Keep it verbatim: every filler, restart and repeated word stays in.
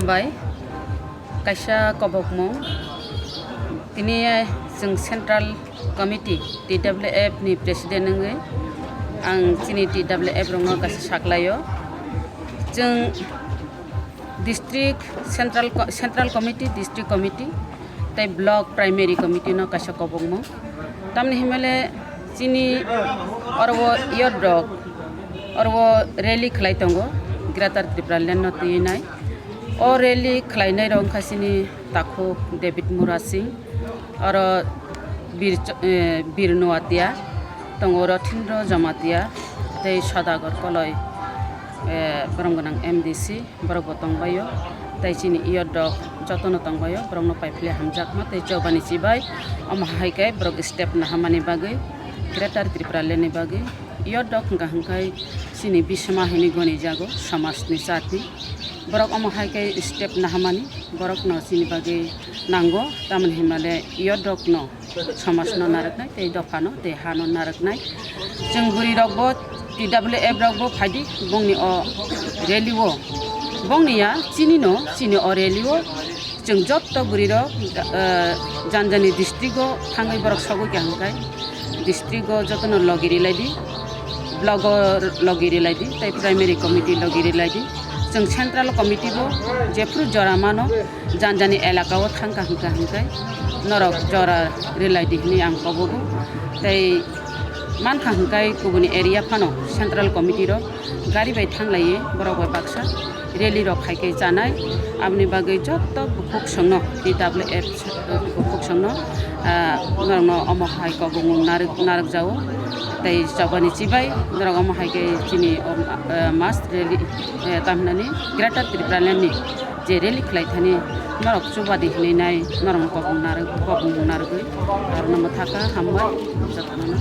Bai kaisa kobokmung, tini chwng Central Committee T W F ni President wngwi ang chini T W F rokno kaisa saklaio. Chwng District Central Co-, Central Committee, District Committee tei Block Primary Committee no kaisa kobokmung. Tamni himale chini oro o youth rok oro o rally khlai tongo Greater Tripura Land no twi nai. O rally khlainai rok wngkha chini takhuk David Murasing, oro Bir Ch-, eh, Bir Nuatia, tongo Rothindro Jamatia, tei Sodagar Koloi, eh, borom gwnang M D C, borok bo tongbaio, tei chini youth rok jotono tongbaio, borokno paiphle hamjakma tei chobani chibai omo hai khe borok step nahamani bagwi, Greater Tripura Land ni bagwi youth rok hwnkha hwnkhe chini bisma hinwi goni jago, somajni chati. Borok omo hai khe step nahamani, borokno chini bagwi nango, tamoni hinmale youth rokno, somajno narwknai tei dophano tei hano narwknai. Chwng bwrwi rokbo T W F rokbo phaidi bongni o rally o, bongni ya chini no, chini o rally o chwng jotto bwrwi rok, eh, jani jani district o thangwi borok sogwi kha hwnkhe. District o jotono logi rilai di, block o logi rilai di, tei primary committee logi rilai di. Chwng central committee bo jephru jora mano, jani jani elaka o thangkha hwnkha hwnkhe norok jora rilai di hinwi ang kobogo. Tei mankha hwnkhe kubuni area phano central committee rok gari bai thanglaiwi borok bai baksa rally rok khai khe chanai, aboni bagwi joto bukhuk songno, T W F bukhuk songno, ah, norokno omo hai kobongmung narwk, narwk jao. Tei chobani chibai norok omo hai khe chini, ah, mass rally, eh, tamhinani Greater Tripura Land ni je rally khlai thani norok chubadi hinwi nai norokno kobong narwk, kobongmung narwgwi norokno mwthakha hambai jotono.